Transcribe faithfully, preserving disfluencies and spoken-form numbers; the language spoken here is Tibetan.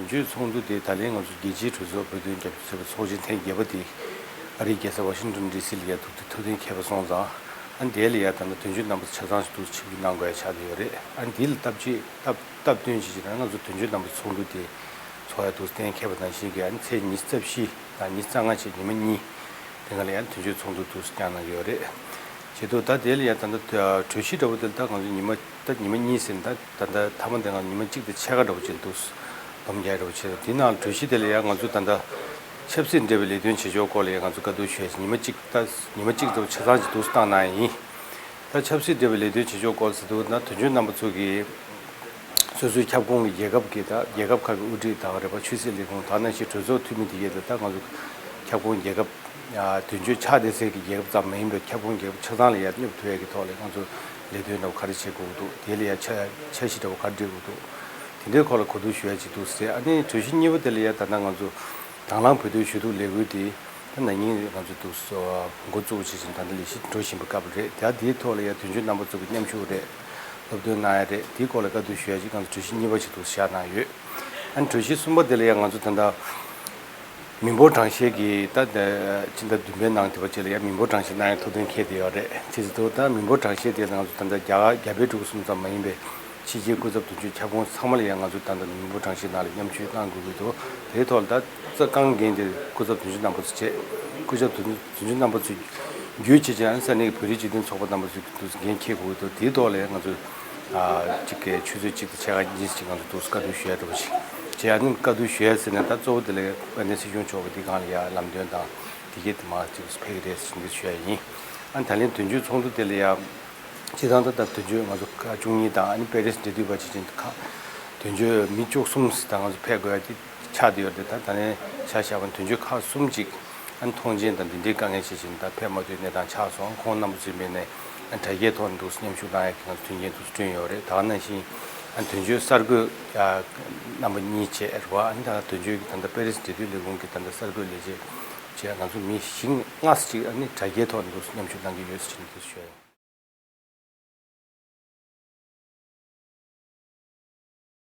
དོན་གཅོད་ཚོགས་འདུ་དེ་ད་ལན་ང་ཚོ་རྒྱལ་སྤྱིའི་གྲོས་ཚོགས་བོད་དོན་རྒྱབ་སྐྱོར་ཚོགས་པ་ཚོགས་ཆེན་ཐེངས་བརྒྱད་པ་དེ་ཨ་རིའི་རྒྱལ་ས་ཝ་ཤིང་ཏོན་ཌི་སི་ལ་ཡ་ཐུགས་ཐུགས་གཏན་འཁེལ་བ་སོང་ཙང་། ཨ་ནི་དེ་ལ་ཡ་ད་ལྟ་དོན་གཅོད་རྣམ་པ་ཆ་ཚང་ཞིག་ཏུ་ཆིབས་བསྒྱུར་གནང་དགོས་ཡ་ཆགས་བསྡད་ཡོད་རེད། ཨ་ནི་དེ་ལ་སྟབས་ཅིག་སྟབས་སྟབས་བསྟུན་བྱེད་ཀྱི་ན་ང་ཚོ་དོན་གཅོད་རྣམ་པ་ཚོགས་འདུ་དེ་ཚོགས་ཡ་ཐུགས་གཏན་འཁེལ་བ་ནང་བཞིན་གྱི་ཨ་ནི་ཚེས་ཉི་ཤུ་རྩ་བཞི་དང་ཉི་ཤུ་རྩ་ལྔ་བཅས་ཉི་མ་གཉིས་དེ་སྒང་ལ་ཡ་དོན་གཅོད་ཚོགས་འདུ་ཐུགས་བསྐྱངས་གནང་གི་ཡོད་རེད། བྱེད་དུས་ད་དེ་ལ་ཡ་ད་ལྟ་གྲོས་གཞི་འདྲ་བོ་དེ་ལ་ད་ང་ཚོ་ཉི་མ་ད་ཉི་མ་གཉིས་ཟིན། ད་ད་ལྟ་མཐའ་མ་དེ་ང་ཉི་མ་གཅིག་དང་ཕྱེད་ཀ་འདྲ་བོ་ཅིག་འདུག་སྡོམ་རྒྱག་འདྲ་བོ་བྱས། དེ་ནང་གྲོས་གཞི་དེ་ལ་ཡ་ང་ཚོ་ད་ལྟ་ཆབ་སྲིད་འབྲེལ་བའི་ལས་དོན་བྱེད་ཕྱོགས་སྐོར་ལ་ཡ་ང་ཚོ་བཀའ་བསྡུར་ཞུ་ཡ་ཉི་མ་གཅིག་ད་ཉི་མ་གཅིག་འདྲ་བོ་ཆ་ཚང་ཅིག་འདུག་བཏང་གནང་ཡ་ཡིན། ད་ཆབ་སྲིད་འབྲེལ་བའི་ལས་དོན་བྱེད་ཕྱོགས་སྐོར་ཟེར་དུས་ན་དོན་གཅོད་རྣམ་པ་ཚོ་གིས་སོ་སོའི་ཁྱབ་ཁོངས་ཀྱི་རྒྱལ་ཁབ་ཀྱི་ད་རྒྱལ་ཁབ་ཁག་གི་དབུ་ཁྲིད་དང་རེད་པ། ཆོས་སྲིད་ལས་ཁུངས་དང་ནང་བཞིན་གྲོས་ཚོགས་འཐུས་མི་དེ་གས་ད་ད་ང་ཚོ་ཁྱབ་ཁོངས་རྒྱལ་ཁབ་དོན་གཅོད་ཆགས་བསྡད་སའི་གི་རྒྱལ་ཁབ་ཙམ་མ་ཡིན་པའི་ཁྱབ་ཁོངས་རྒྱལ་ཁབ་ཆ་ཚང་ལ་ཡར་སྙོབ་ཐུབ་ཡས་ཀྱི་ཐོག་ལ་ང་ཚོ་ལས་དོན་འདྲ་བོ་ག་རེ་བྱེད་དགོས་ཀྱི་འདུག་དེ་ལ་ཡར་འཆར་འཆར་གཞི་འདྲ་བོ་ག་རེ་སྒྲིག་དགོས་འདུག་དེ་འདྲའི་སྐོར་ལ་གོ་བསྡུར་ཞུ་ཡ་ཅིག་འདུག་ཟེར། ཨ་ནི་གྲོས་གཞི་གཉིས་པ་དེ་ལ་ཡ་ད་ལྟ་ང་ཚོ་དང་བླངས་བོད་དོན་ཞུ་གཏུག་ལས་འགུལ་དེ་ད་ན་ནིང་ང་ཚོ་འདུག་སོ་འགོ་བཙུགས་བྱེད་བཞིན་ད་ལྟ་ལས་གཞི་འགྲོ་བཞིན་པའི་སྐབས་རེད། ད་དེའི་ཐོག་ལ་ཡ་དོན་གཅོད་རྣམ་པ་ཚོ་གི་མཉམ་ཞུགས་རེད། སློབ་སྟོན་གནང་ཡ་རེད། དེའི་སྐོར་ལ་བཀའ་བསྡུར་ཞུ་ཡ་ཅིག་ང་ཚོ་གྲོས་གཞི་གཉིས་པ་ཞིག་འདུག་བཞག་གནང་ཡོད། ཨ་ནི་གྲོས་གཞི་གསུམ་པ་དེ་ལ་ཡ་ང་ཚོ་ད་ལྟ་མི་འབོར་གྲངས་བཤེར་གྱི་ད་ལྟ་ཕྱི་ཟླ་བདུན་པའི་ནང་དེ་བ་ཅིག་ལ་ཡ་མི་འབོར་གྲངས་བཤེར་གནང་ཡ་ཐུགས་གཏན་འཁེལ་བསྡད་ཡོད་རེད། ཅི་ཟེར་དུས་ད་མི་འབོར་གྲངས་བཤེར་དེ་ང་ཚོ་ད་ལྟ་རྒྱ་གར་རྒྱ་བལ་འབྲུག་གསུམ་ཙམ་མ་ཡིན་པའི་ཕྱི་རྒྱལ་སྐུ་ཚབ་དོན་གཅོད་ཁྱབ་ཁོངས་ཚང་མ་ལ་ཡ་ང་ཚོ་ད་ལྟ་མི་འབོར་གྲངས་བཤེར་ནང་ལ་མཉམ་ཞུགས་གནང་དགོས་ཀྱི་འདུག་དེའི་ཐོག་ལ་ད་རྩ་རྐང་འགན་དེ་སྐུ་ཚབ་དོན་གཅོད་རྣམ་པ་ཚོ་བྱས། སྐུ་ཚབ་དོན་དོན་གཅོད་རྣམ་པ་ཚོ་བརྒྱུད་བྱས་ཀྱང་ས་གནས་ཀྱི་བོད་རིགས་སྤྱི་མཐུན་ཚོགས་པ་རྣམ་པ་ཚོས་འགན་འཁྱེར་དགོས་ཀྱི་འདུག་དེའི་ཐོག་ལ་ཡ་ང་ཚོ་ཨ་གཅིག་གི་ཆུ་ཚོད་གཅིག་དང་ཕྱེད་ཀ་གཉིས་ཅིག་ང་ཚོ་འདུག་བཀའ་བསྡུར་ཞུ་ཡ་འདྲ་བོ་ཞིག་བྱས། ཨ་ནི་བཀའ་བསྡུར་ཞུ་ཡ་ཟེར་ནས་ད་གཙོ་བོ་དེ་ལ་དཔལ་ལྡན་སྲིད་སྐྱོང་མཆོག་གི་འདི་སྒང་ལ་ཡ་ལམ་སྟོན་དང་དེ་གས་དེ་མ་ཅིག་ཕེབས་ཀྱི་རེད་ཟེར་འདི་ཞུ་ཡ་ཡིན། ཨ་ནི་ད་ལན་དོན་གཅོད་ཚོགས་འདུ་དེ་ལ་ཡ་སྤྱིར་བཏང་ད་ལྟ་དོན་གཅོད་ང་ཚོ་ཁག་བཅུ་གཉིས་དང་ཨ་ནི་པེ་རེ་སི་འབྲེལ་མཐུད་པ་བྱེད་བཞིན་ཁག་དོན་གཅོད་མི་བཅུ་གསུམ་ཙམ་ད་ང་ཚོ་ཕེབས་དགོས་ཡ་དེ་ཆགས་བསྡད་ཡོད་རེད། ད་ད་ལན་ཆ་བཞག་པ་ན་དོན་གཅོད་ཁག་གསུམ་ཅིག་ཨ་ནི་ཐོངས་མཆན་དང་འདི་འདྲའི་དཀའ་ངལ་ཆེ་ཞིང་ད་ཕེབས་མ་ཐུབ་གནས་སྟངས་ཆགས་སོང་། ཁོང་རྣམ་པ་ཚོའི་མིང་ནས་ཨ་ནི་དྲ་རྒྱའི་ཐོག་ནས་འདུག་མཉམ་ཞུགས་གནང་ཡ་གི་ང་ཚོ་མཐུན་རྐྱེན་འདུག་བསྐྲུན་ཡོད་རེད། ད་ག་ནང་བཞིན་ཨ་ནི་དོན་གཅོད་གསར་འགོད་ཡ་རྣམ་པ་གཉིས་བྱས་རེད་བ། ཨ་ནི་ད་དོན་གཅོད་ཀྱི་ད་ལྟ་པེ་རེ་སི་འབྲེལ་མཐུད་ལས་ཁུངས་ཀྱི་ད་ལྟ་གསར་འགོད་ལས་བྱེད་བྱས་ང་ཚོ་མི་བཞི་ལྔ་ཙམ་ཅིག་ཨ་ནི་དྲ་རྒྱའི་ཐོག་ནས་འདུག་མཉམ་ཞུགས་གནང་གི་ཡོད་ཟེར་ནས་འདུག་ཞུ་ཡ་ཡིན།